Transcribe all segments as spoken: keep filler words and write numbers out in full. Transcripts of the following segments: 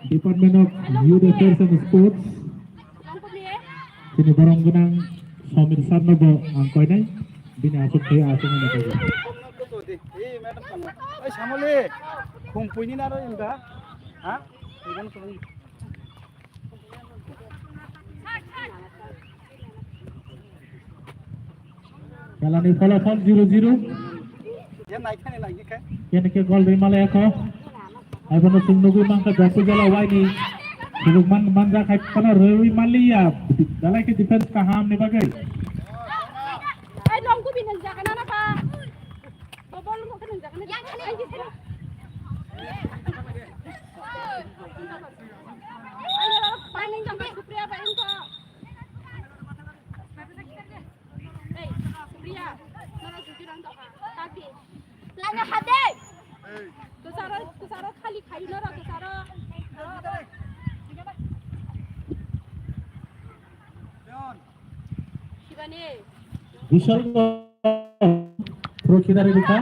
Department of Youth Affairs and Sports, chini borong gwnang Somir sir no bo ang koinai, bini aswk thwi aswk no thwi. Ei, madam, tamo. Ei, Samoli, khum puini naro inda? Ha? Iban khum. Khelani pholophan zero zero. Kene khe gol ri malai kho. Abono chwng nugwi mankha, Jompuijala waini. Sujukman manja khai phano rwi maliya. Dalai khe defense kaham ni bagwi. Ai, long kubini jaga nana ba. Bobol mo kene jaga nana. Ai, di sini. Ai, lo, paning jaga Supriya ba, inko. Ei, Supriya, nana jujur ang doha. Tapi. Lana hade. Kusaro, kusaro khali khayu nara kusaro. Shivani. Vishal pro khidare dikha.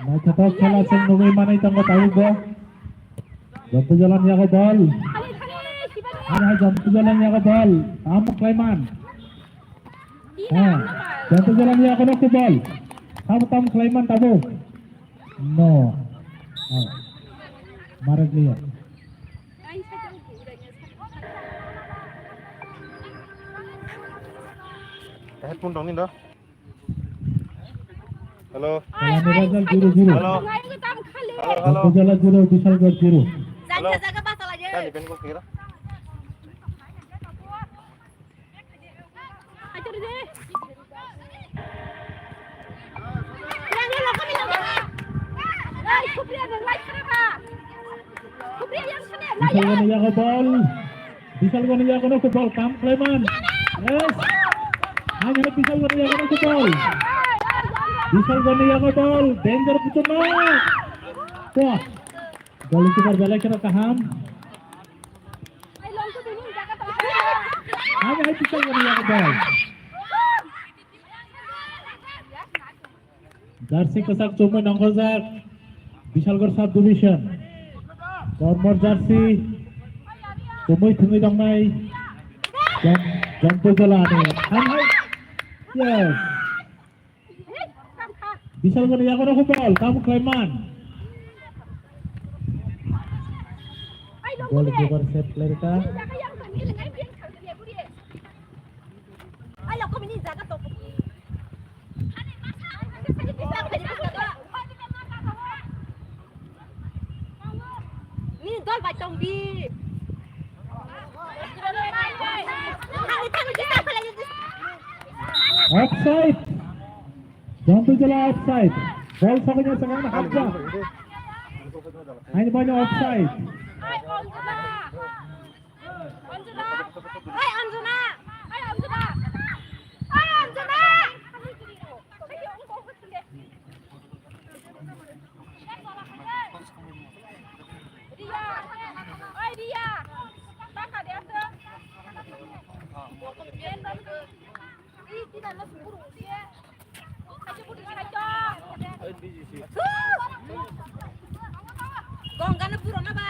Naithothok khela chwng nugwi manwi tongo tabukbo. Jompuijala ni yago bol. Hai hai, Jompuijala ni yago bol. Tamo khlaiman. Ha. Jompuijala ni yago no khe bol. Tamo tamo khlaiman tabuk. No. Oh. Marak liya. Headphone dong ni do. Hello. Hello, Mirajal zero zero. Hello. Hello, hello. Bapujala zero, Bishalgarh zero. Hello. Tadi ben ko kira. Bishalgarh ni yago bol. Bishalgarh ni yago no bol kam khlaiman. Yes. Hai hai Bishalgarh ni yago no bol. Bishalgarh ni yago bol. Danger puchuma. Wah. Goalkeeper belai kena kaham. Hai hai Bishalgarh ni yago bol. Jersey kwchak chumui nongkhorjak Bishalgarh sub division. Kormor jersey chumui thwngwi tongnai Jom-, Jompuijala ni. Ham hai. Yes. Bishalgarh ni yago no bol, tamo khlaiman. Goalkeeper save khlairwkha. Ni dol bai tong di. Offside. Jompuijala offside. Bol soknya sekarang hajak. Ini banyak offside. Anjuna! Oi, Anjuna! Oi, Anjuna! Oi, Anjuna! Ria! Oi, Ria! Taka dia tu. Ih, tidak ada semburu dia. Gongga no puro na ba.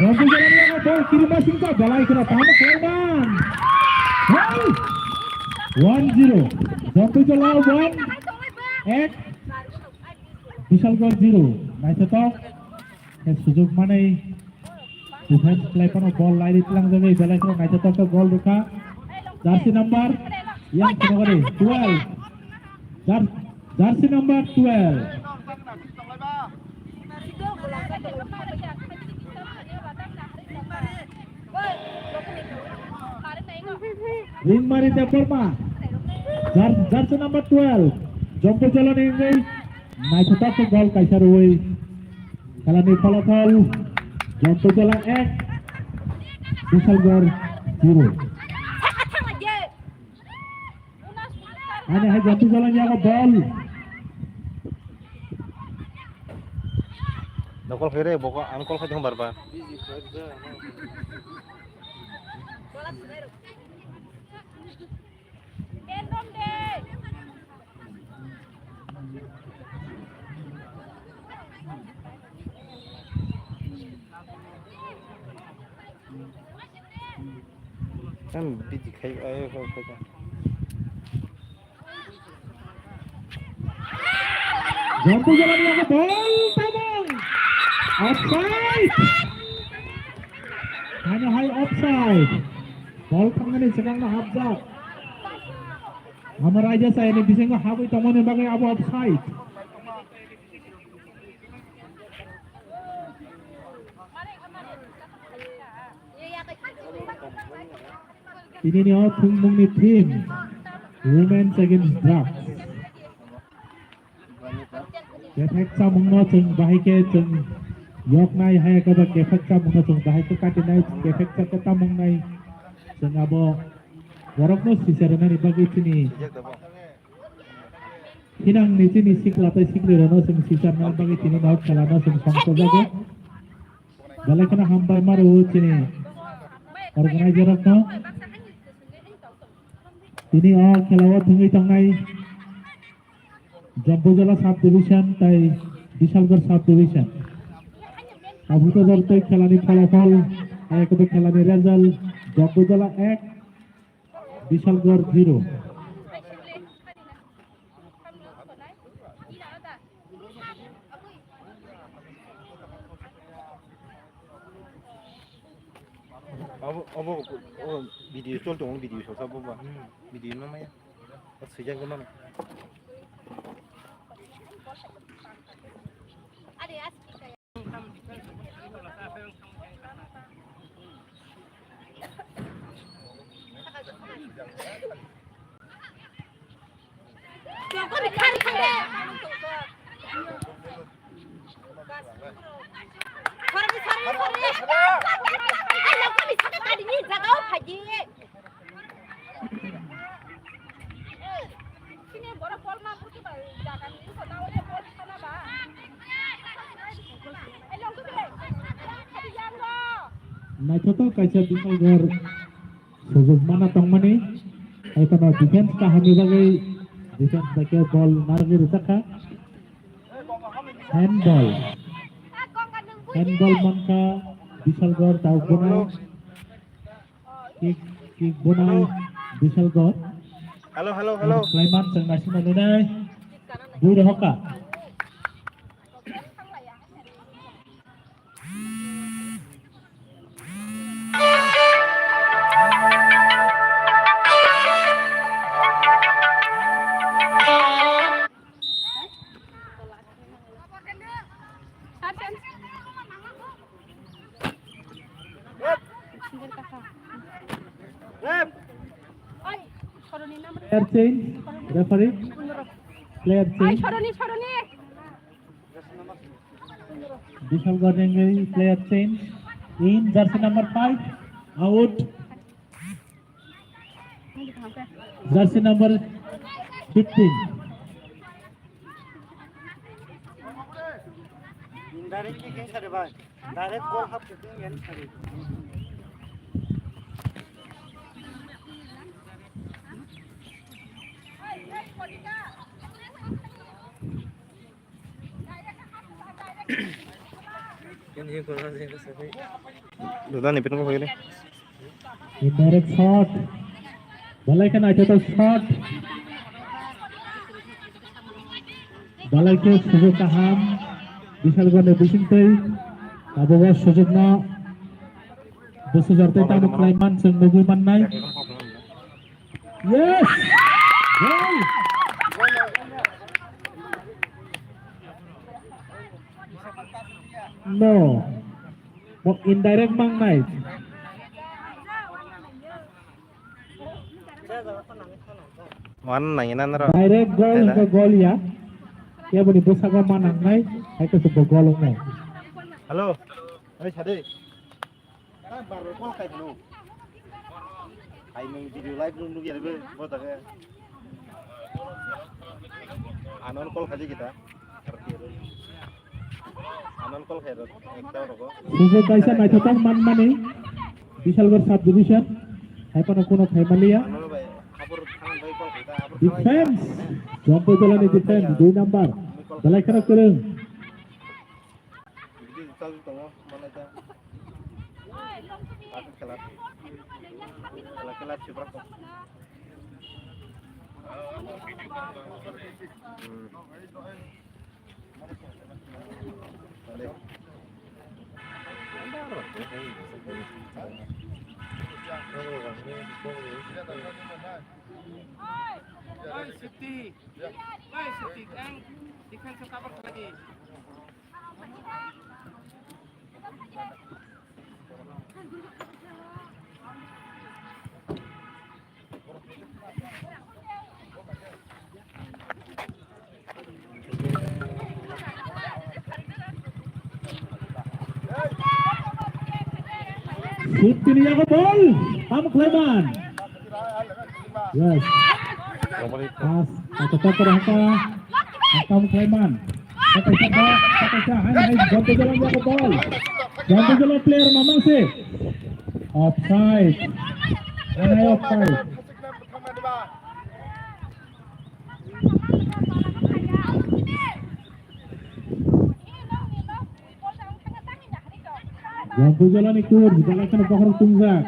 Jompuijala ni yago bol kirima singka belai kena tamo khlaiman. Hai. One zero. Jompuijala one. Ek. Bishalgarh zero. Naithothok. Khe sujug manwi defense khlai phano bol lairi tlangjagwi belai kheno naithothok khe gol rwkha. Jersey number yang kheno gori twelve. Jer-, jersey number twelve. Ringmari Debbarma. Jer-, jersey number twelve. Jompuijala ni wngwi Naithotok khe gol kaisa rwui khelani phalaphal, Jampuijala ek, Bishalgarh zero. Ani hai Jampuijala ni yago bol. Nokol khaire boko, ang kol khai thang barba. Em, bidi khai, ayo, khai, khai, khai. Jampuijala ni yago bol tabang. Offside. Hano hai offside. Bol thangnani swkangno hapjak. Amar raida sayani bisingo habwi tongmani bagwi abo offside. Tinini o thwngmungni theme, Women's Against Drugs. Kephek chamungno chwng bahai khe chwng yoknai, hai khe ba kephek chamungno chwng bahai khe katinai, kephek cha khe tamungnai. Chwng abo borokno sisa rwnani bagwi chini Hinang ni chini sikla tei sikli rokno chwng sicharna bagwi tini nok khelano chwng songsojago. Belai kheno hambai ma rwo chini organizer rokno. Tini o khelao thwngwi tongnai Jampuijala sub division tei Bishalgarh sub division. Tabukto jor tei khelani phalafal, ayakhe khelani result, Jampuijala ek, Bishalgarh zero. Abo, abo, o video chol tongo, video chol sabo ba. Hmm. Video no maya. Swijak no mano. Naithotok kaisa Bishalgarh sujukmana tongmani, hai kono defense kahamni bagwi defense bai khe ball narwgwi rwjakha. Handball. Handball mankha Bishalgarh daukbonai. Kick, kick bonai Bishalgarh. Hello, hello, hello. Khlaiman chwng naisingno nunai. Bui rohokha. Player change, referee. Player change. Bishal Gardengi player change. In jersey number five, out. Jersey number fifteen. Indirect kicking sare bhai. Direct goal half kicking and sare. Duda ni pinung ko. Indirect shot. Balai khe naithotok shot. Balai khe sujok kaham. Bisal Garden ni bisingtwi. Abo bo sujokno bwsajak tei tamo khlai man chwng nugwi mannai. Yes! Goal! No. Mo indirect mangnai. Wan nangina naro. Direct goal hingke goal ya. Keboni bwskango ma nangnai, hai khe bo gol wngnai. Hello, oi sadi. Bar bar call khai phano. Hai nwng video live nung nugya rebe bo jaga. Anon call khaji kita. Anon call khai rok ekta rogo. Sujo kaisa naithothok manmani Bishalgarh sub division. Hai phano kuno khai maliya. Anon bai, abor thangan bai call khai ta, abor thangan. Defense. Jompo Jolani defense, dui number. Belai kheno kwrwng. Bidi chajak tongo, mane ta. Ake khela. Khela, khela, sibrak tong. Hmm. Mane. Oi, safety. Oi, safety. Ang defense cover khlai di. Sut tini yago bol. Tam Khlaiman. Yes. Pas. Atau tak terhaka. Tam Khlaiman. Pakai siapa? Pakai siapa? Hai, hai. Jompo Jolani yago bol. Jompo Jolani player mamang sih. Offside. Hai, hai, offside. Jompo Jolani coach, belai kheno bokhorok tongjak.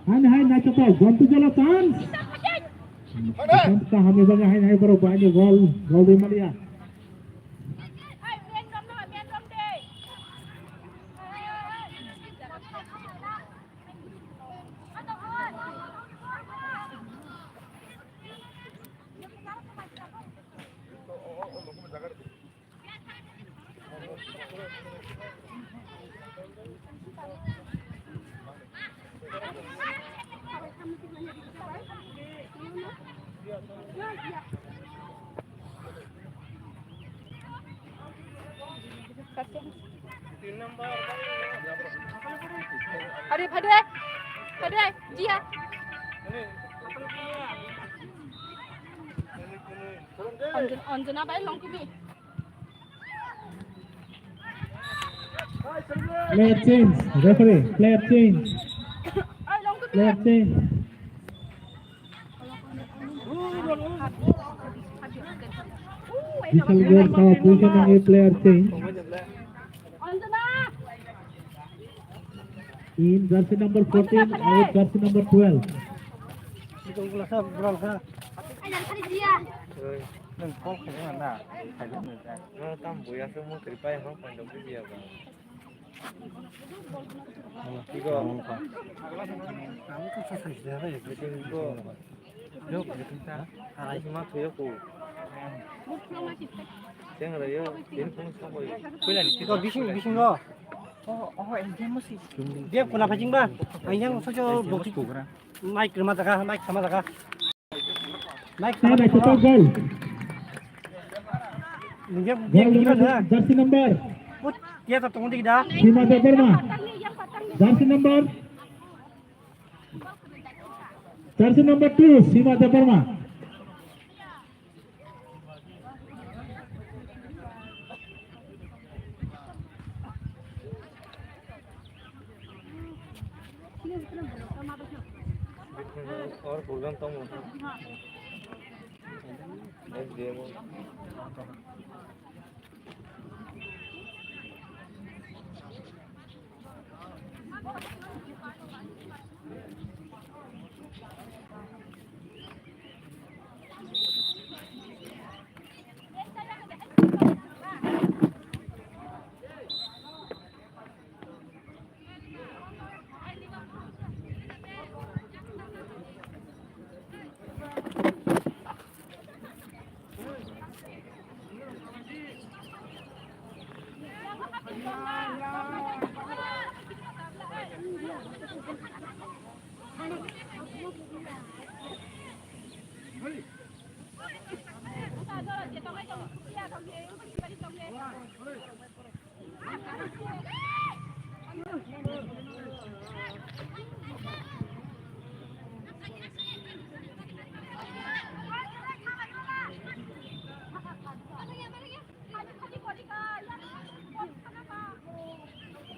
Hai, hai, naithothok, Jompo Jolani chance. Chance ta hamya bagwi hai, hai, borok bahai ni gol, gol rwi maliya. Phade, phade, phade, jiya. Anjana, Anjana bai longkumi. Player change, referee, player change. Player change. Bishalgarh sub division ni player change. In jersey number fourteen, out jersey number twelve. Nang kok khaina na, khaina na. Tam buya se mo tripai ho pandok buya ba. Bising, bising o. Dia kuna pacing ba. Ang yang sojo bokti. Mic rwma jaga, mic sama jaga. Mic sama jaga. Gol. Ninge, ninge, ninge, ninge. Jersey number. Put, dia tak tunggu dikit dah. Sima Debbarma. Jersey number. Jersey number two, Sima Debbarma. Or program tamo. Next game.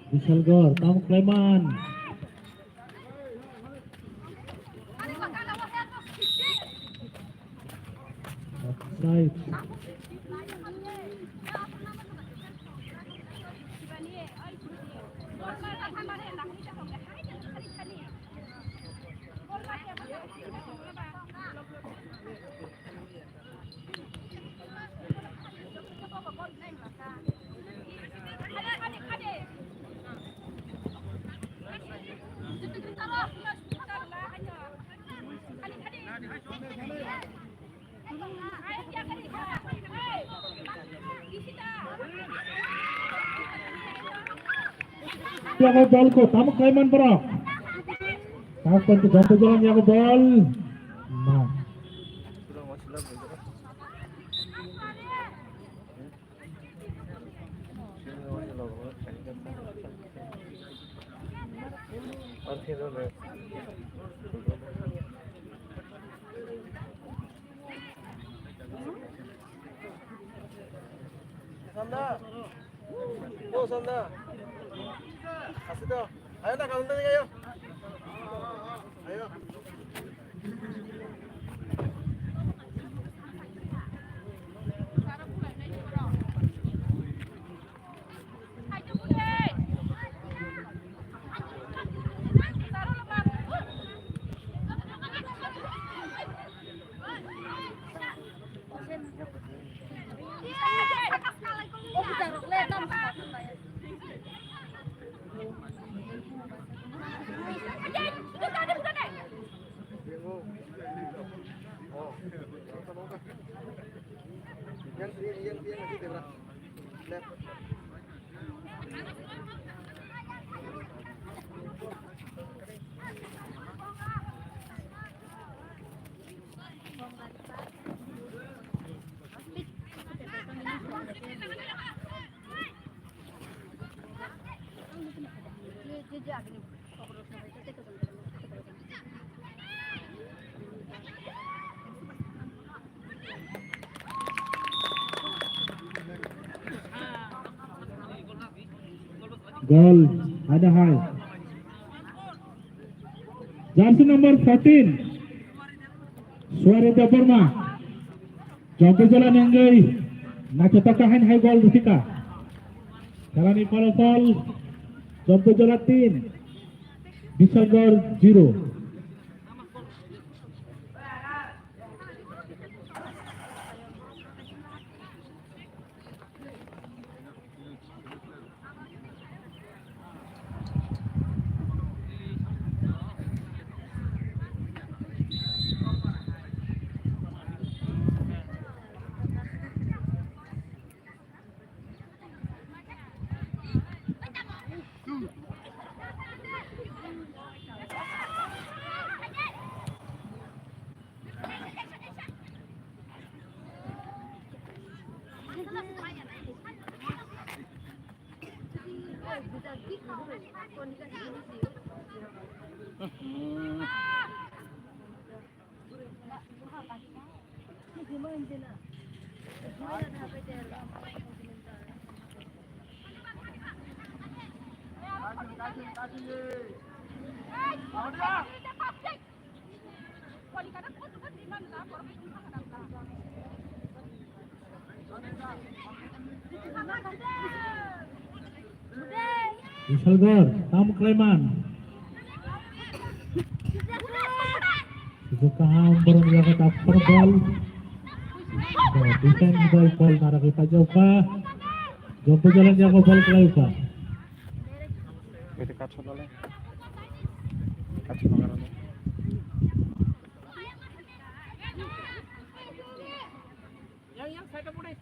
Bishalgarh, tamo khlaiman. Offside. Yago bol ko tamo kaiman borok. Tamo kon to Jompu Jolan yago bol. Ma. Sanda. Yo, Sanda. Así todo. Ayo, na, kalenda ni ayo. Ayo. Goal, ada hai. Jersey number fourteen, Suare Debbarma. Jompu Jola ni wngwi naithotok khe haino hai goal rwphika. Khelani pholopol, Jompu Jola tin, Bishalgarh zero. Bishalgarh, tamo khlaiman. Sujak kaham, borok ni yago tak football. Defense bai ball naragwi paijak kha. Jompu Jola ni yago ball khlai kha. Bete kacho dale. Yang, yang, side pore.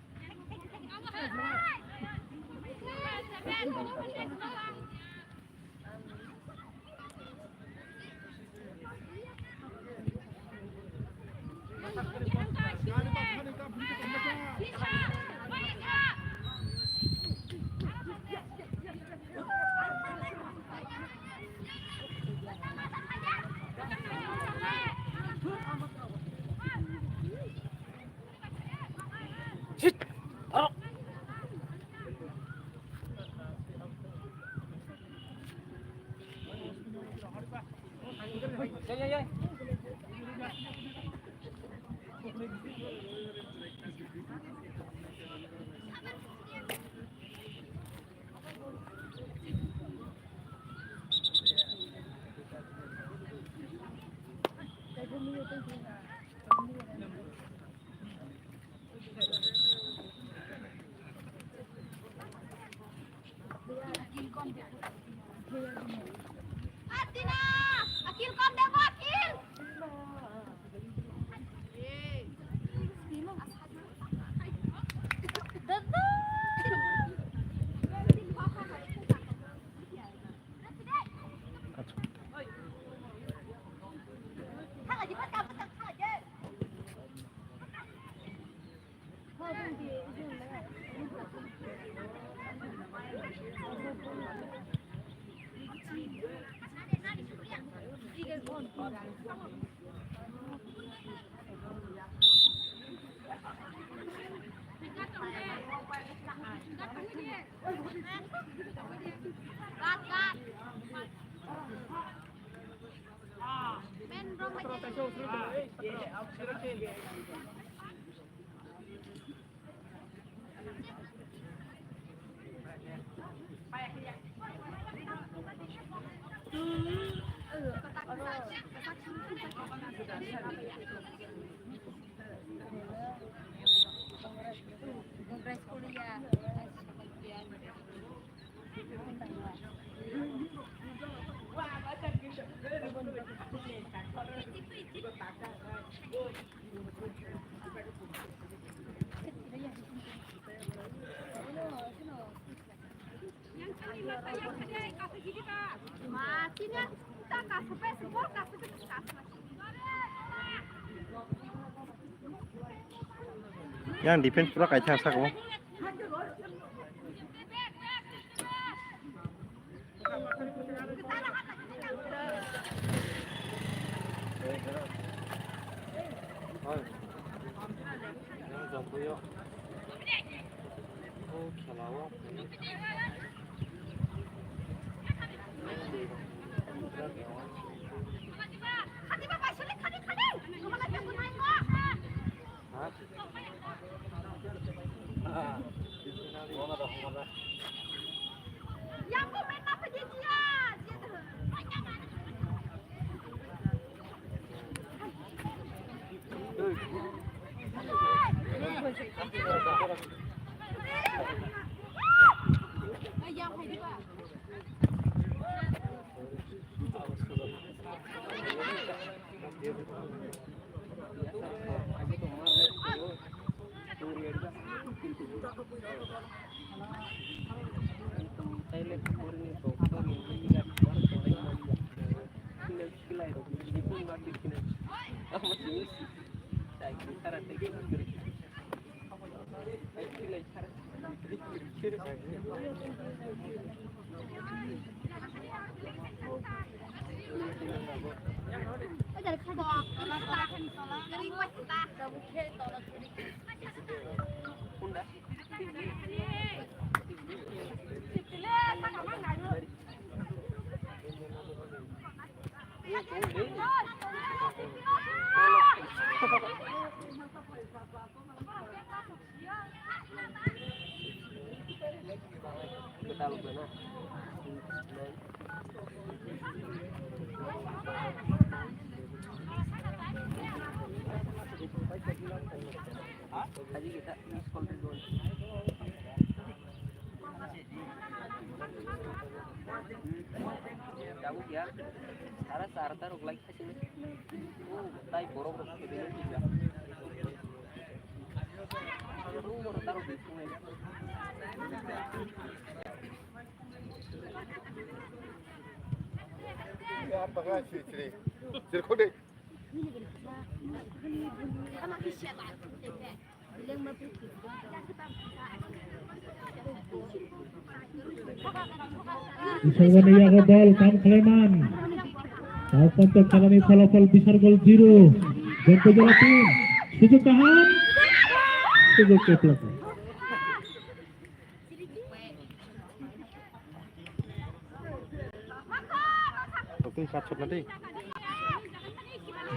Yang defense pura kaisa saka o. Tabuk ya, ara sa arta rok lai. Tai borok rok kebele kisa. Borok rok taro bising lai. Bishargor ni yago bol kam khlaiman. Tao ponto khelani pholopol Bishargor zero, Jampui Jala tin. Sujog kaham. Sujog keplak.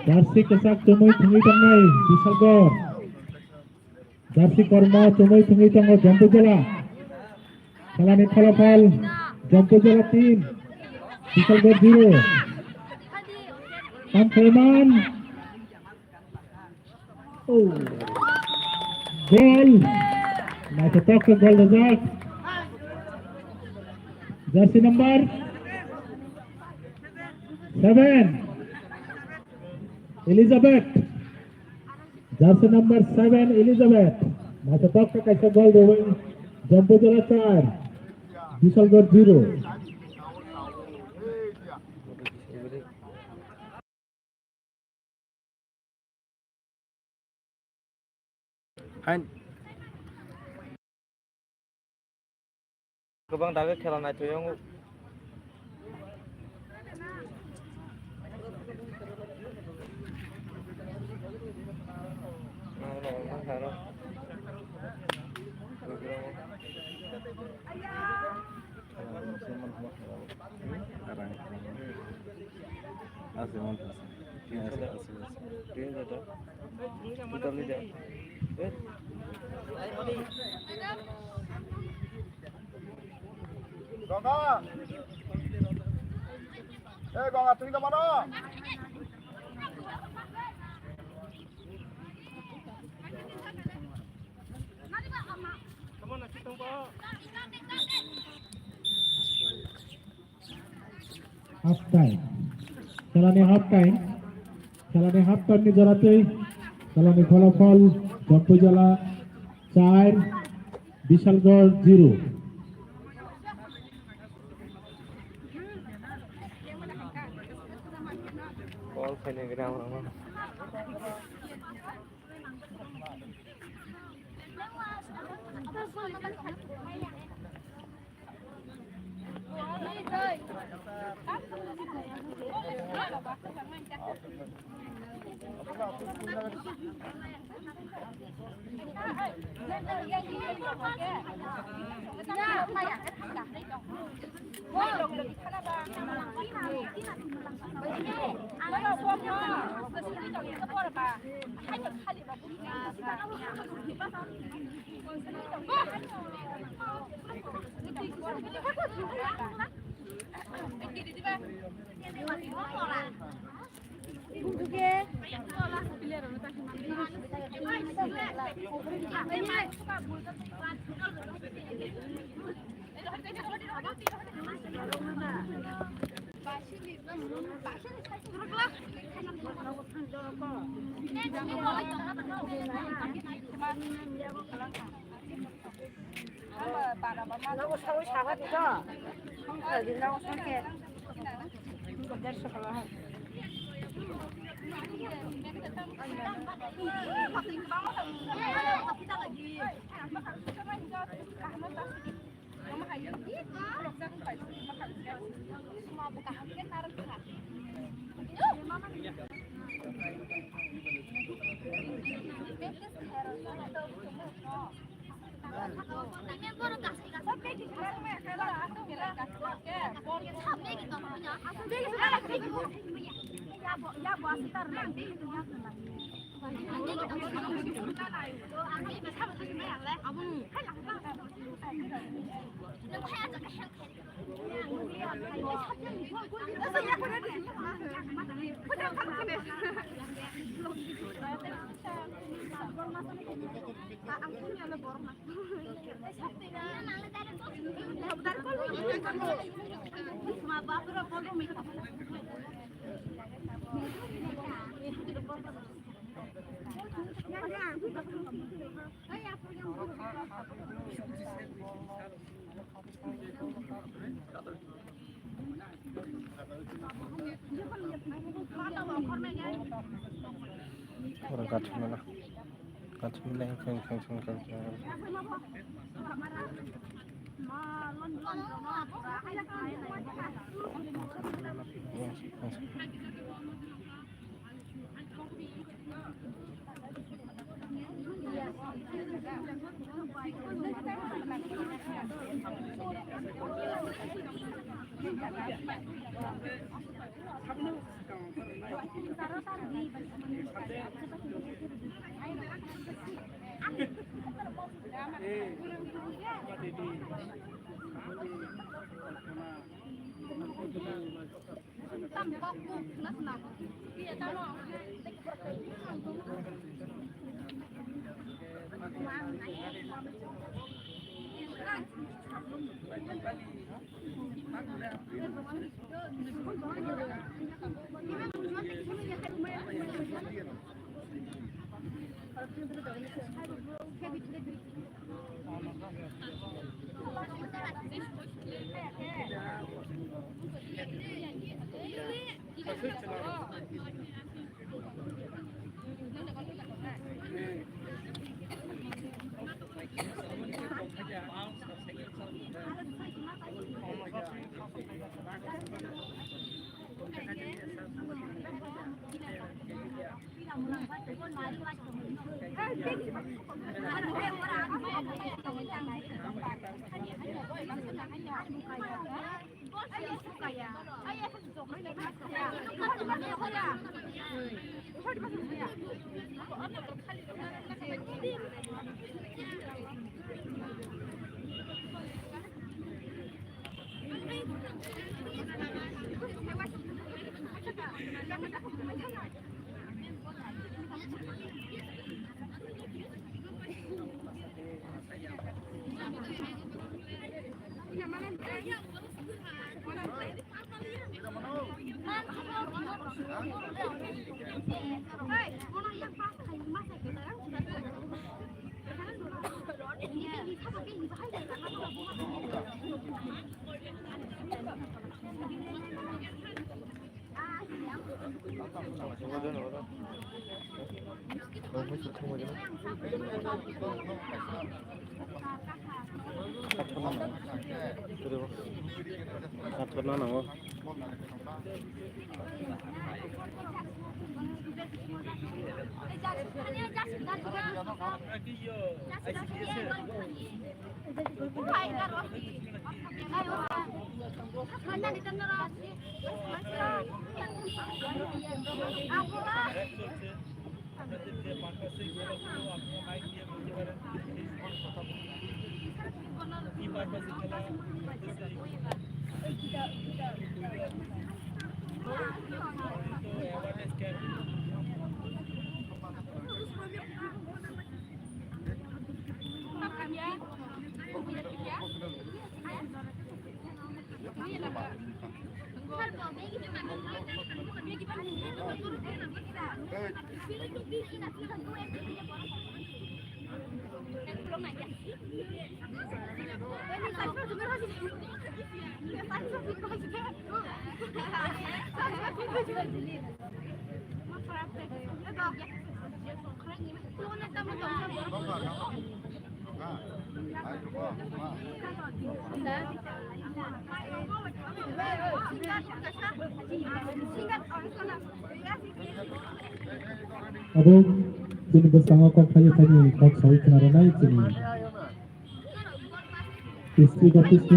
Jersey kwchak chumui thumui tongnai Bishalgor. Jersey kormo chumui thumui tongo Jampui Jala. Khelani pholopol Jampui Jala tin, Bishalgor zero. Tam khlaiman. Oh. Gol. Naithotok khe gol rijak. Jersey number seven, Elizabeth. Jersey number seven, Elizabeth. Naithotok khe kaisa gol rwi. Jampui Jala char, Bishalgarh zero. Hain. Kwbang dagwi khela naithoyung. Ganga. Hey, Ganga, twi da mano. Half time. Khelani half time. Khelani half time ni jora twi. Khelani pholopol, Jampui Jala char, Bishalgarh zero. Ball khaina gram rama. Oro gathumela. Gathumela, pheng, pheng, pheng, pheng, pheng. Athorno nango. Abo bini bwskango kok phaiwi phaiwi kok saui khna rwnai chini District Office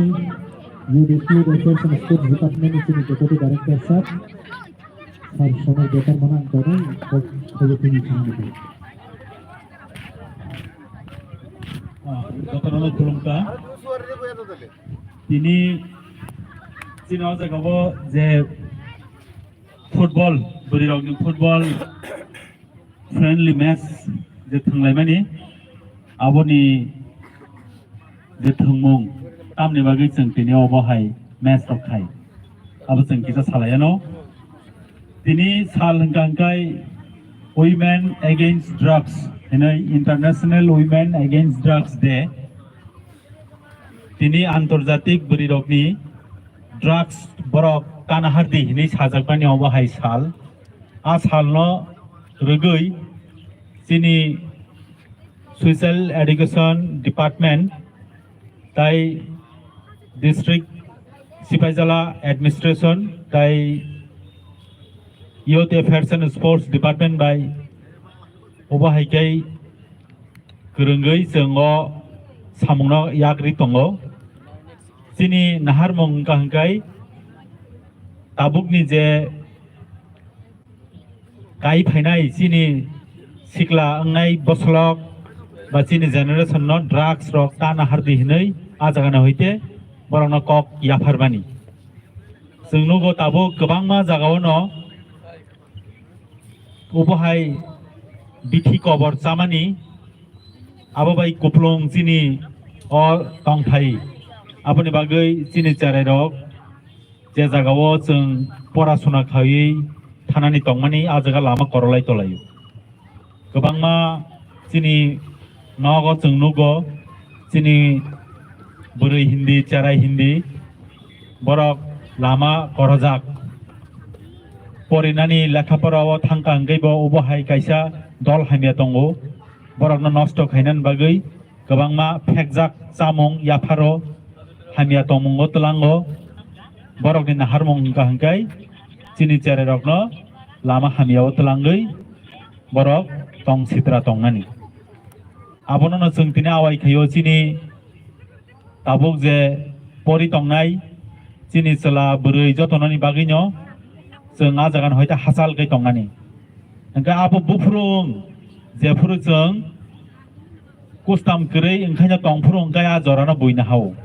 ni Youth, Youth Affairs and Sports Department ni chini Deputy Director sir, sir Sonal Debbarma ang tongo, kok phaiwi phaiwi khna rwnai. Ah, jotono khulumkha. Tini chini o jaga o je football, bwrwi rok ni football friendly match je thwnglaimani, aboni je thwngmung, tamni bagwi chwng tini obo hai match rok khai, abo chwng kisa salaiano. Tini sal hwnkha hwnkhe Women Against Drugs hinwi, International Women Against Drugs Day. Tini antorjatik bwrwirokni drugs borok tana hardi hinwi sajakmani obo hai sal. A salno rwgwi chini Social Education Department tai District Sipaijala Administration tai Youth Affairs and Sports Department bai obo hai khe kwrwngwi chwng o samungno yak ri tongo. Chini naharmung wngkha hwnkhe tabukni je kai phainai chini sikla wngnai bosolok ba chini generation no drugs rok tana hardi hinwi a jaga no hoite borok no kok yapharmani. Chwng nugo tabuk kwbangma jaga o no obo hai bithi kobor chamani abo bai kuplung chini o tongthai aboni bagwi chini cherai rok je jaga o chwng pora suna khaiwi thanani tongmani, a jaga lama korolai tolaio. Kwbangma chini nogo chwng nugo, chini bwrwi hindi, cherai hindi, borok lama korojak. Porinani lekha pora o thangka hwnkhe bo obo hai kaisa dol hamya tongo, borokno nosto khainani bagwi. Kwbangma phekjak chamung yapharo hamya tongmungo twlango. Borokni naharmung wngkha hwnkhe chini cherai rokno lama hamyao twlangwi borok tong sitra tongnani. Abono no chwng tini awai khaio chini tabuk je pori tongnai chini chwla bwrwi jotonani bagwino chwng a jaga no hoite hachal khe tongnani. Hwnkhe abo buphuru wng, jephuru chwng kustam kwrwi wngkhaino tongphuru hwnkhe a jorano buina hao.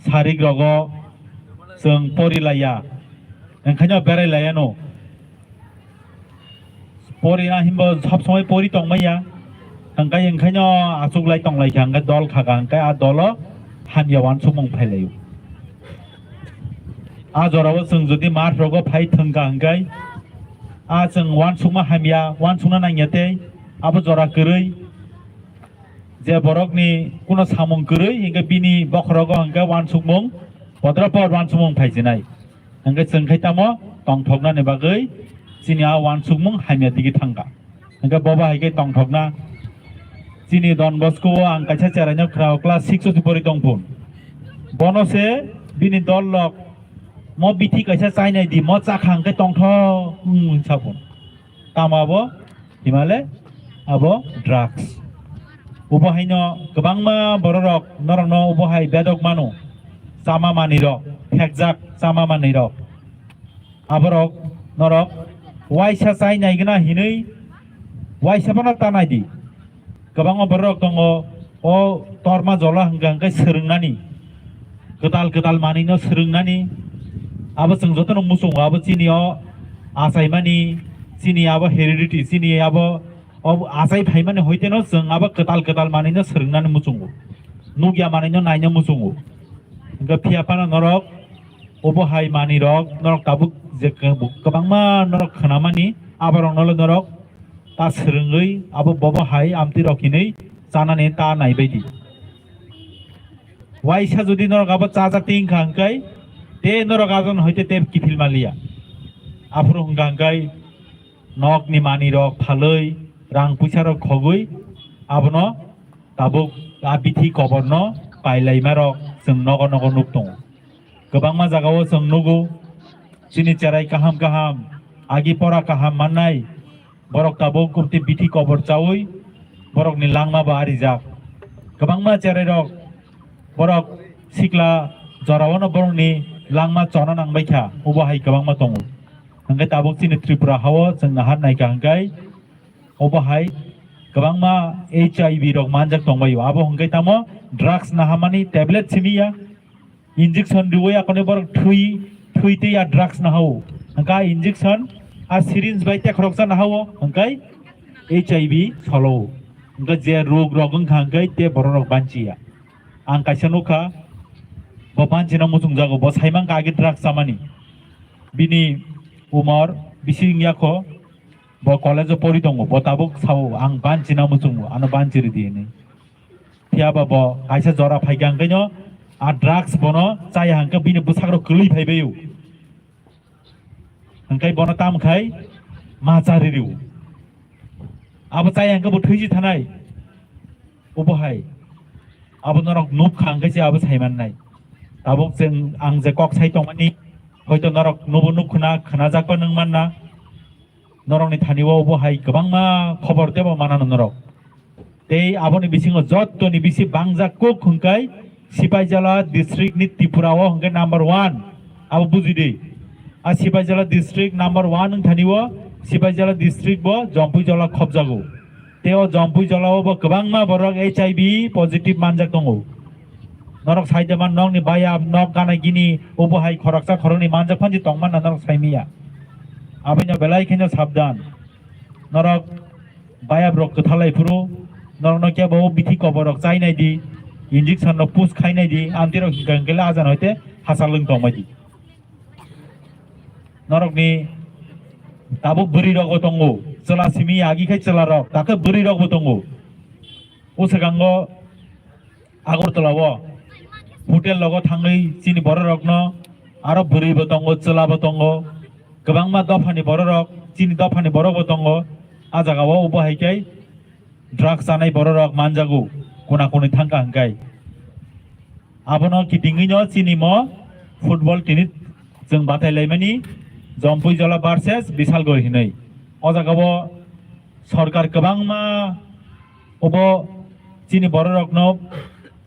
Sarik rogo chwng pori laiya, wngkhaino berai laiya no. Pori na himbo sob somoi pori tongmaya. Hwnkhe wngkhaino achuk lai tong lai kha, hwnkhe dol kha kha, hwnkhe a dolo hamya uansukmung phai laio. A jorao chwng jodi math rogo phai thwng kha hwnkhe a chwng uansukma hamya, uansukna nangya tei abo jora kwrwi je borokni kuno samung kwrwi hwnkhe bini bokhorogo hwnkhe uansukmung, podra pod uansukmung phaijinai. Hwnkhe chwng khai tamo tongthoknani bagwi chini a uansukmung hamya digi thangkha. Hwnkhe bobo hai khe tongthokna. Chini Don Bosco o ang kaisa cheraino khwrao class six o se pori tongphun. Bono se bini dol rok mo bithi kaisa chainai di, mo chakha hwnkhe tongthok wng sa phun. Tamo abo himale abo drugs. Ubo haino kwbangma bororok norokno ubo hai bedok mano. Chama manwirok, phekjak chama manwirok. Aborok norok waisa chai naigwna hinwi waisa phano ta naidi. Kwbangma bororok tongo, o torma jola hwnkha hwnkhe swrwngnani, kwtal kwtal manwino swrwngnani. Abo chwng jotono muchungo, abo chini o achaimani, chini abo heredity, chini abo, o achai phaimani hoiteno chwng abo kwtal kwtal manwino swrwngnani muchungo, nukya manwino naina muchungo. Hwnkhe phiya phano norok obo hai manwirok norok tabuk je kwbangma norok khwnamani, aborokno norok ta swrwngwi abo bobo hai amtwi rok hinwi chanani ta naibaidi. Waisa jodi norok abo chajak tingkha hwnkhe te norok ajon hoite te kiphil manliya. Aphuru hwnkha hwnkhe nokni manwirok phalwi rang puisa rok khogwi abono tabuk a bithi koborno pailaimarok chwng nogo nogo nuk tongo. Kwbangma jagao chwng nugo, chini cherai kaham kaham, agi pora kaham mannai, borok tabuk kubti bithi kobor chaui borokni langma bo arijak. Kwbangma cherairok borok sikla joraono borokni langma chona nangbaikha, obo hai kwbangma tongo. Hwnkhe tabuk chini Tripura hao chwng nahar naikha hwnkhe obo hai kwbangma H I V rok manjak tongbaio. Abo hwnkhe tamo drugs nahamani tablet simiya. Injection riwi akoni borok thwi, thwi tei a drugs nahao. Hwnkhe a injection, a syringe bai tekhoroksa nahao, hwnkhe H I V solo. Hwnkhe je rog rok wngkha hwnkhe te borok rok banchiya. Ang kaisa nukha, bo banchina muchungjago, bo saimankha age drugs chamani. Bini umor bisi wngya kho, bo college o pori tongo, bo tabuk sao, ang banchina muchungo, ano banchi ridi hinwi. Phiya ba bo kaisa jora phaikha hwnkhe no A drugs bono chaya hwnkhe bini bwsakrok kwlwi phaibaio. Hwnkhe bono tamkhai ma charirio. Abo chaya hwnkhe bo thwisi thanai. Obo hai. Abo norok nukha hwnkhe se abo saimannai. Tabuk chwng ang je kok sai tongmani, hoito norok nubo nukhuna, khwnajakba nwng manna. Norokni thani o obo hai kwbangma khobor tebo manano norok. Tei aboni bisingo jottoni bisi bangjak kuk hwnkhe Sipaijala district ni Tripura o hwnkhe number one. Abo bujidi. A Sipaijala district number one wng thani o Sipaijala district bo Jompuijala khobjago. Tei o Jompuijala o bo kwbangma borok H I V positive manjak tongo. Norok sai de man nokni bayap, nok gana gini, obo hai khoroksa khoroknwi manjak phansi tongmanna norok sai miya. Aboni belai kheno sabdan. Norok bayap rok kwthalai phuru, norokno kebo bithi kobor rok chai nai di, injection rok push khai nai di, amtwi rok hingka hingkhe le ajan hoite hachal wng tongmai di. Norokni tabuk bwrwi rok bo tongo, chwla simi agi khai chwla rok, takhe bwrwi rok bo tongo. O swkango Agartala o hotel rogo thangwi chini borok rokno aro bwrwi bo tongo, chwla bo tongo, kwbangma dophani borok rok, chini dophani borok bo tongo. A jaga o obo hai khe drugs chanai borok rok manjago, kuna kuni thangkha hwnkhe. Abono kitingwi no chini mo football tini chwng batai laimani Jompuijala versus Bisalgori hinwi. O jaga o sorkar kwbangma obo chini borok rokno,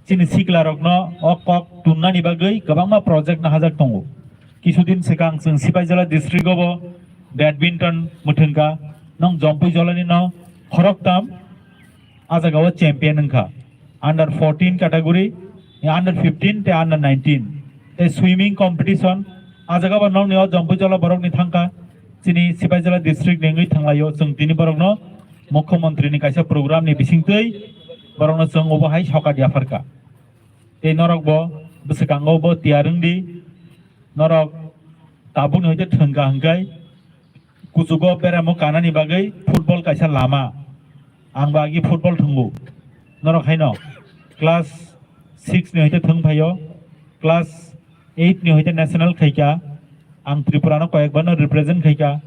chini sikla rokno o kok tunnani bagwi kwbangma project nahajak tongo. Kisudin swkang chwng Sipaijala district o bo badminton mwthangkha, nong Jompuijala ni no khoroktham a jaga o champion wngkha. Under fourteen category, under fifteen tei under nineteen. Tei swimming competition, a jaga bo nokni o Jompuijala borokni thangkha. Chini Sipaijala district ni wngwi thanglaio, chwng tini borokno Mukhyamantri ni kaisa program ni bisingtwi borokno chwng obo hai sokat yapharkha. Tei norok bo bwswkango bo tiyar wngdi, norok tabukni hoite thwngkha hwnkhe kuchugo beramo kanani bagwi football kaisa lama. Ang bo agi football thwngo. Norok haino class six ni hoite thwng phaio, class eight ni hoite national khaikha. Ang Tripura no koyekbar no represent khaikha.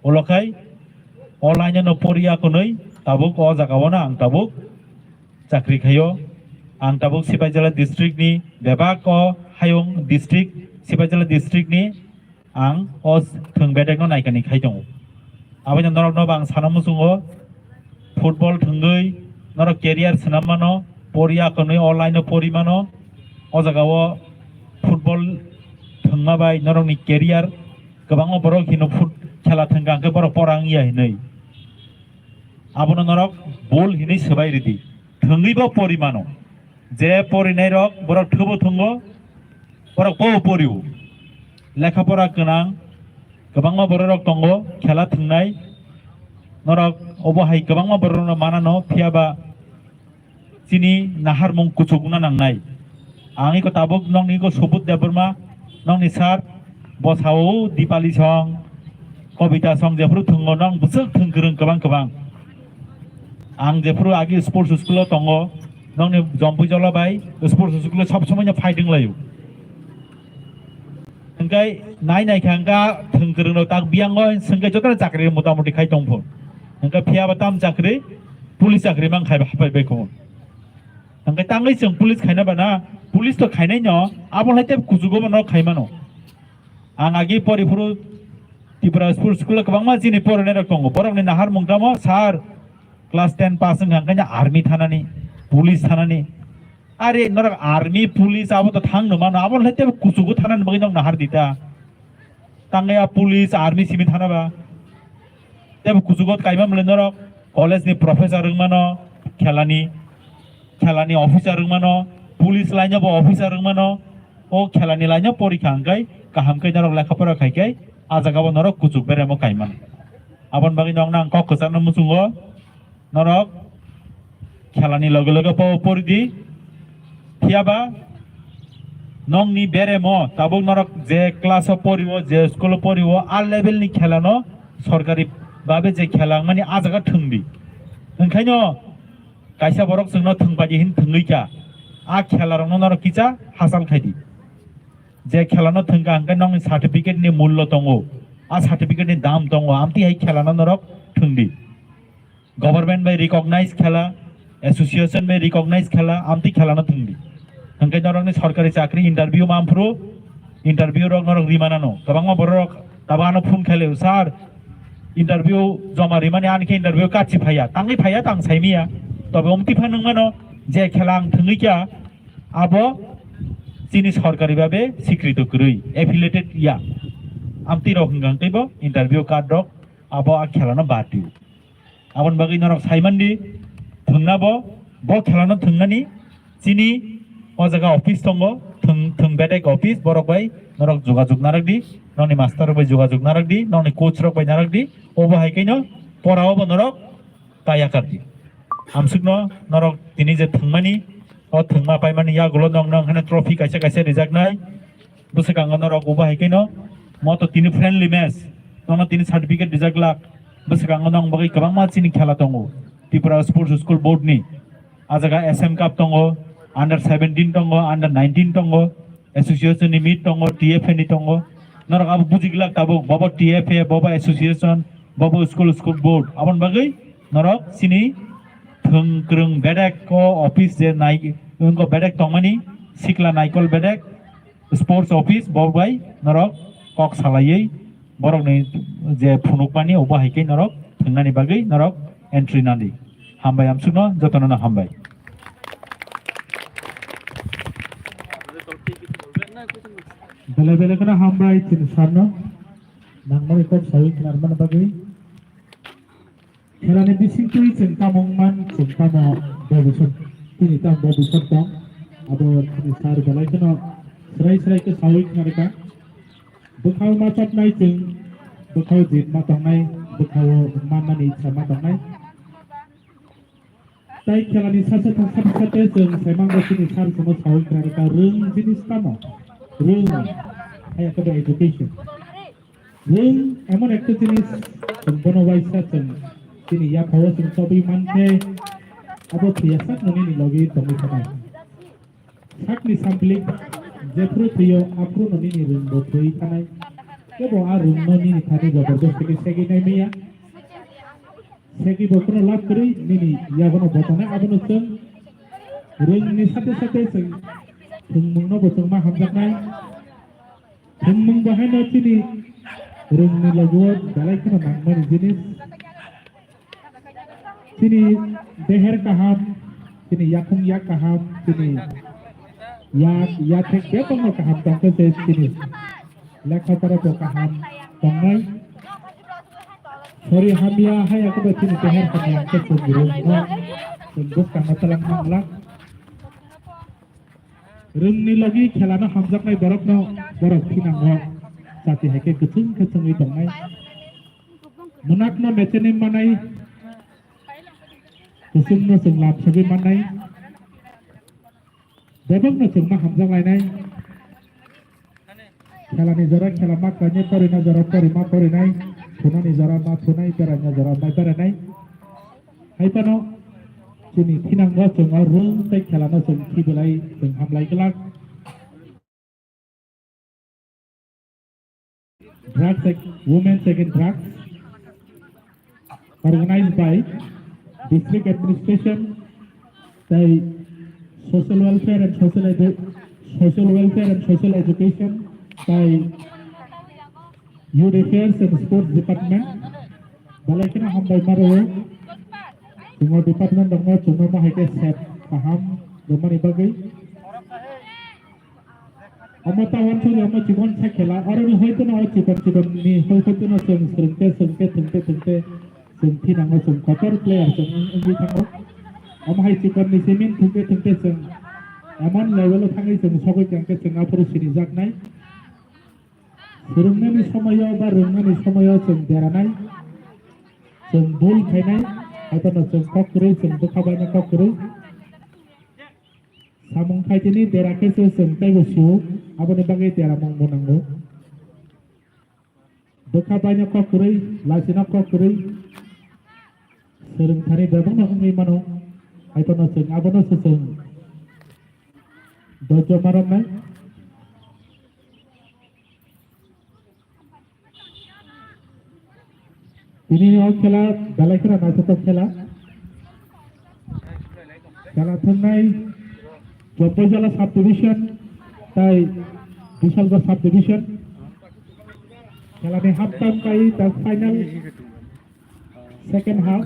Ulo khai o line no poriya kwnwi tabuk o jaga o no ang tabuk chakri khaio. Ang tabuk Sipaijala district ni bebak o hayung district, Sipaijala district ni ang o thwng bedek no naikani khai tongo. Aboni norok no bo ang sana muchungo, football thwngwi norok career swnam mano, poriya kwnwi o line o pori mano. O jaga o football thwngma bai norok ni career kwbangma borok hino foot khela thwngkha hwnkhe borok pora wngya hinwi. Abono norok bul hinwi swbai ridi. Thwngwi bo pori mano. Je porinai rok borok thwbo thwngo, borok bo porio. Lekha pora gwnang kwbangma borok rok tongo, khela thwngnai. Norok obo hai kwbangma borok rok no manano, phiya ba chini naharmung kuchuk wngna nangnai. Ang iko tabuk nokni iko Subudh Debbarma, nokni sir, bo sao Dipali song, Kobita song, jephuru thwngo nong bwswk thwng kwrwng kwbang kwbang. Ang jephuru agi sports school o tongo, nokni Jompuijala bai sports school o sob somoi no fighting laio. Hingkai nai nai kha hingka thwng kwrwng rok tak biyango hingkai joto no chakri motamuti khai tong phun. Hingka phiya ba tam chakri, police chakri mang khai hapai bai khun. Hingke tangwi chwng police khaina bana, police to khainai no, abo hai tei kuchugo bono khaimano. Ang agi pori phuru Tripura Sports School o kwbangma chini porinai rok tongo. Borok ni nahar mung tamo, sir, class ten pass wngkha, hingkhe army thanani, police thanani. Are norok army, police abo to thang no mano, abo hai tei kuchugo thanani bagwi nok nahar dita. Tangwi a police, army simi thana ba. Tebo kuchugo kaima mwnwi norok college ni professor wng mano, khelani, khelani officer wng mano, police line o bo officer wng mano. O khelani line o porikha hwnkhe kaham khe norok lekha pora khai khe a jaga o norok kuchuk beremo kai mano. Aboni bagwi nokno ang kok kwchangno muchungo. Norok khelani loge loge po pori di. Phiya ba nokni beremo tabuk norok je class o pori o, je school o pori o, a level ni khela no sorkari babe je khela wngmani a jaga thwng di. Wngkhaino kaisa borok chwngno thwng bai di hin thwngwi kha. A khela rokno norok kisa hachal khai di. Je khela no thwngkha hwnkhe nokni certificate ni mullo tongo, a certificate ni dam tongo, amtwi hai khela no norok thwng di. Government bai recognize khela, association bai recognize khela, amtwi khela no thwng di. Hwnkhe norok ni sorkari chakri interview manphuru, interview rok norok rimana no. Kwbangma borok rok tabo ano phone khailai, "Sir, interview joma rimani ani khe interview kachi phaiya, tangwi phaiya tang saimiya." Tobe omtwi pha nung mano je khela ang thwngwi kha, abo chini sorkari babe sikrito kwrwi, affiliated ya. Amtwi rok hwnkha hwnkhe bo interview card rok abo a khela no bad rio. Aboni bagwi norok saimandi, thwngna bo, bo khela no thwngnani chini o jaga office tongo, thwng, thwng bedek office, borok bai norok jogajog narak di, nokni master rok bai jogajog narak di, nokni coach rok bai narak di, obo hai khe no pora o bo norok kaya kar di. Amsuk no norok tini je thwngmani, o thwngma paimani yagulo nokno hwnkheno trophy kaisa kaisa rijaknai. Bwswkango norok ubo hai kheno moto tini friendly match, nono tini certificate rijak glak. Bwswkango nong bagwi kwbangma chini khela tongo. Tripura Sports School Board ni. A jaga S M Cup tongo, under seventeen tongo, under nineteen tongo, association ni meet tongo, T F A ni tongo. Norok abo buji glak tabuk, bobo T F A, bobo association, bobo school, school board. Aboni bagwi norok chini thwng kwrwng bedek ko office je nai, wngko bedek tongmani, sikla naikol bedek, Sports office bo bai norok kok salaiwi borokni je phunukmani obo hai khe norok thwngnani bagwi norok entry nadi. Hambai amsukno jotono no hambai. Belai belai kheno hambai chini sarno nangmani kok sawi khnarmani bagwi. Khelani bisingtwi chwng tamo wngman, chwng tamo bobiswt, chini tamo bobiswt tong, abo chini sir belai kheno srai srai khe sawi khna rwkha. Bwkhao ma chapnai chwng, bwkhao jit ma tongnai, bwkhao manmani ichha ma tongnai. Tai khelani sase thang sate sate chwng saimango chini sir chwngno sawi khna rwkha, rwng jinis tamo, rwng, haya khe bo education. Rwng emon ekta jinis, chwng bono waisa chwng chini yaphao chwng chobwi mankhe, abo thwiya sakno nini logi tongwi thanai. Sakni samplik jephuru thwiyo, aphuru no nini rwng bo thwi thanai. Kebo a rwng no nini thani jobordosti khe segwi nai manya. Segwi bo kheno lab kwrwi nini yagono bo tongnai, abono chwng rwngni sate sate chwng thwngmungno bo chwng ma hamjaknai. Thwngmung bo haino chini rwngni logi-o belai kheno nangmani jinis. Chini deher kaham, chini yakhung yak kaham, chini yak, yathek bebakno kaham tongkhe se chini lekha pora bo kaham tongnai. Sori hamya haya khe bo chini deher hamya khe chwng rwngno chwng bwskangno twlang nanglak. Rwngni logi khelano hamjaknai borokno borok thinango chati hai khe kwchwng khe chwngwi tongnai. Munakno mecheni manai, kwchwngno chwng lamsogwi mannai. Bebakno chwng ma hamjak lainai. Khelani jora khela ma khlainai, porina jora pori ma porinai, thunani jora ma thunai, beraina jora ma beranai. Hai phano chini thinango chwng o rwng tei khelano chwng khi belai chwng hamlai glak. Drugs ag-, women's against drugs, organized by district administration, tei social welfare and social edu-, social welfare and social education, tei youth affairs and sports department. Belai kheno hambai ma rwo. Chwngno department rokno chwngno ma hai khe sep kaham rwmani bagwi. Omo ta wansuk ya, omo chikon sa khela, aroni hoito no chikon chikon ni hoito no chwng swrwngte swrwngte thwngte thwngte chwng thinango chwng kotor player chwng wng-, wngwi thango. Omo hai chikon ni simin thwngte thwngte chwng emon level o thangwi chwng sogwi kangkhe chwng aphuru sinijaknai. Swrwngnani somoyo ba rwngnani somoyo chwng deranai, chwng bul khainai, haiphano chwng kok kwrwi, chwng bwkha baino kok kwrwi. Samung khaitini dera khe se chwng teibo su, aboni bagwi deramung bo nango. Bwkha baino kok kwrwi, lachino kok kwrwi, swrwng thani bebakno wngwi mano, haiphano chwng abono se chwng Dojo maroknai. Tini o khela belai kheno naithotok khela. Khela thwngnai Jomboi Jala Sub Division tai Bishalgarh Sub Division. Khelani half time bai ta final second half.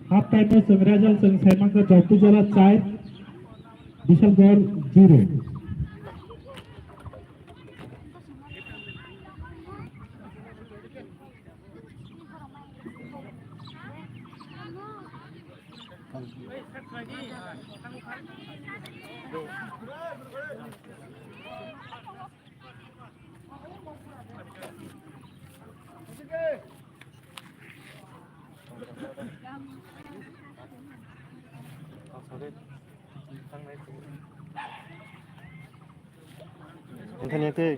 Half time o chwng result chwng sai mankha Jomboi Jala char, Bishalgarh zero. Anthony, Anthony.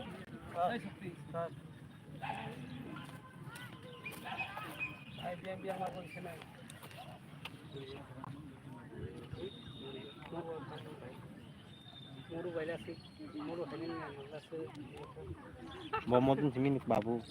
Bo modern simi ni babu.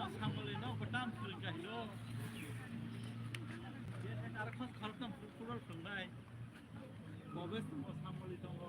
Samali no kwtam swrwng kahino. Aro khos khoroktham football phwngnai. Bobes tongmo samali tongo.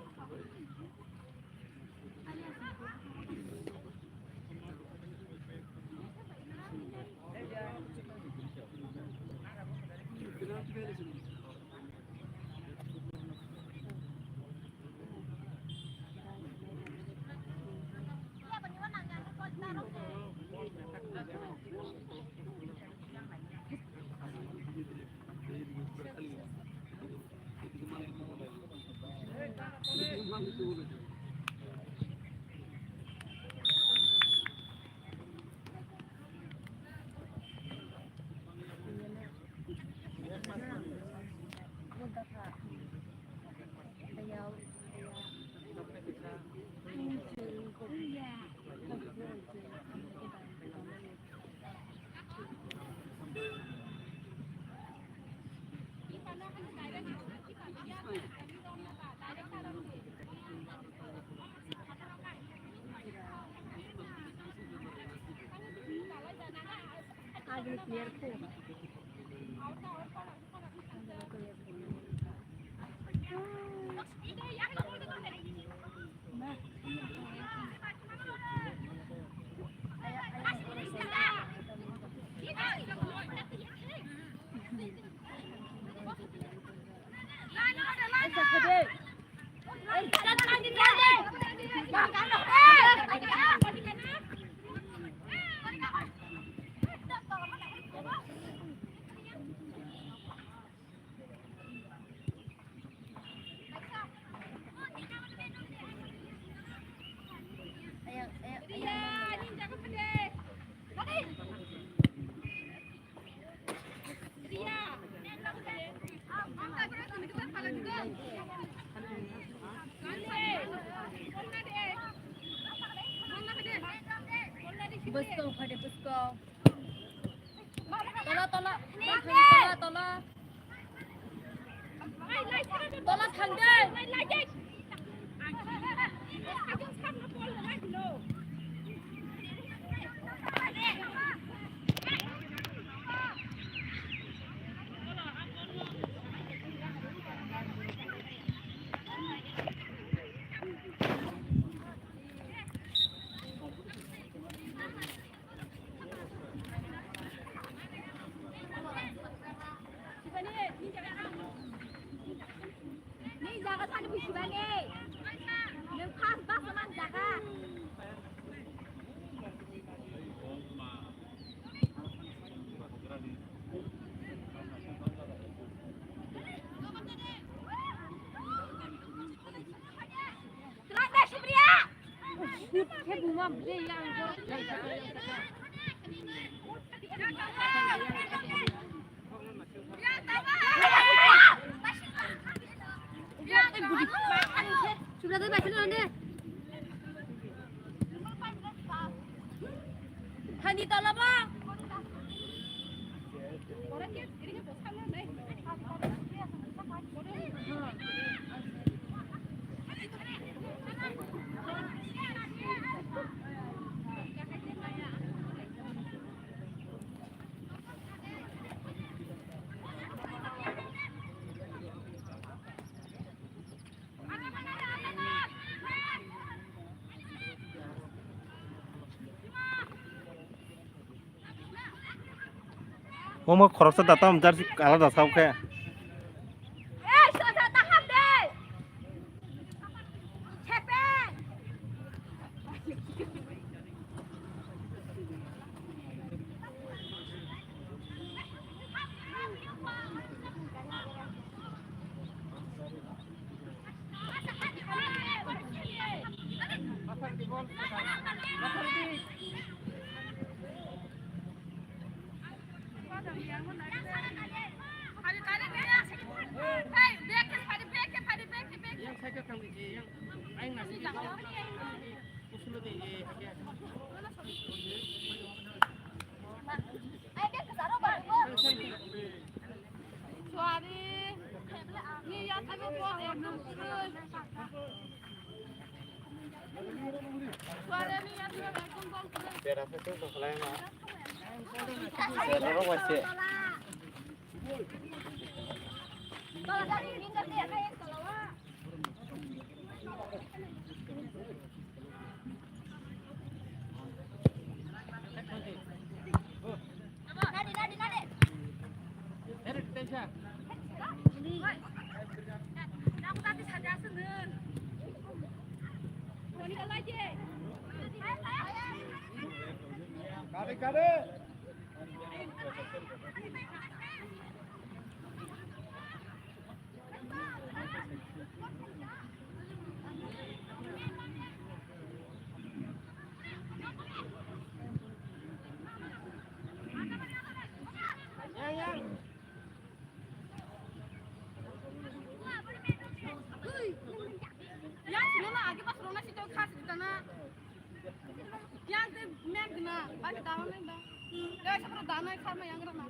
Busko, phade busko. Tola, tola. Tola, tola. Tola thangdi. Ni jaga sani bujiba ni. Nwng first bus man jaga. Shoot khe buma ble yang. Subra dai bai kheno ne. Thani tola ba. Omo khoroksa datam jersey alada sao khe. Bera se tu tongkhlai ma. Kare, kare. Yang sini na agi pas rona situ khas di tana. Yang te men kena, bagi tahu men ba. Guys, apa dana khas ma yang rona.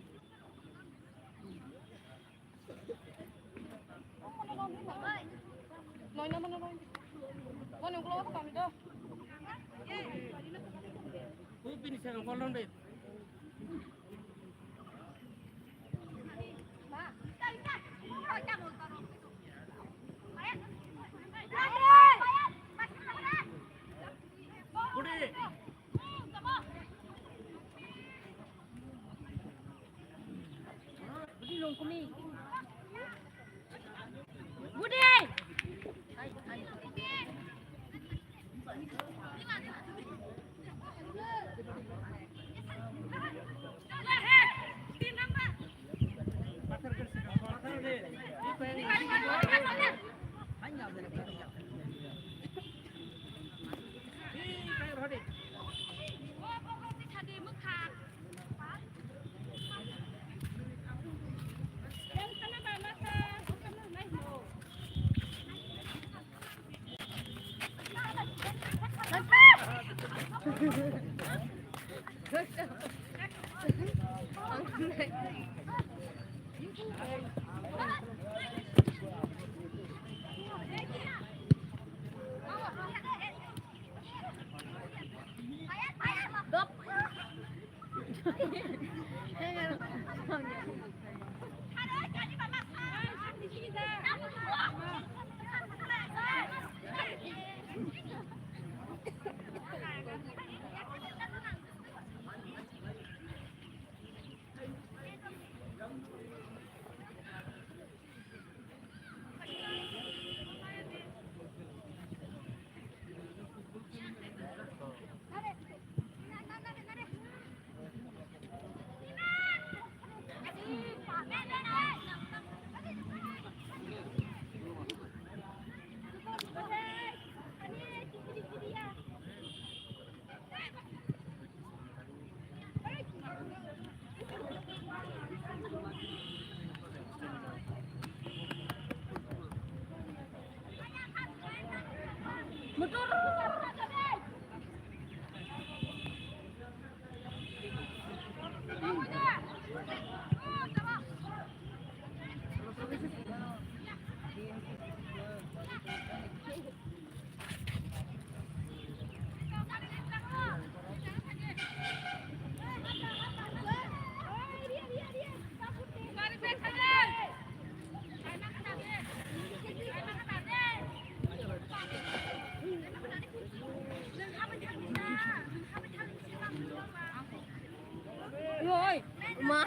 Noina mana noina. Mana yang keluar kami dah. Ini finish yang kolon deh. Oi, ma.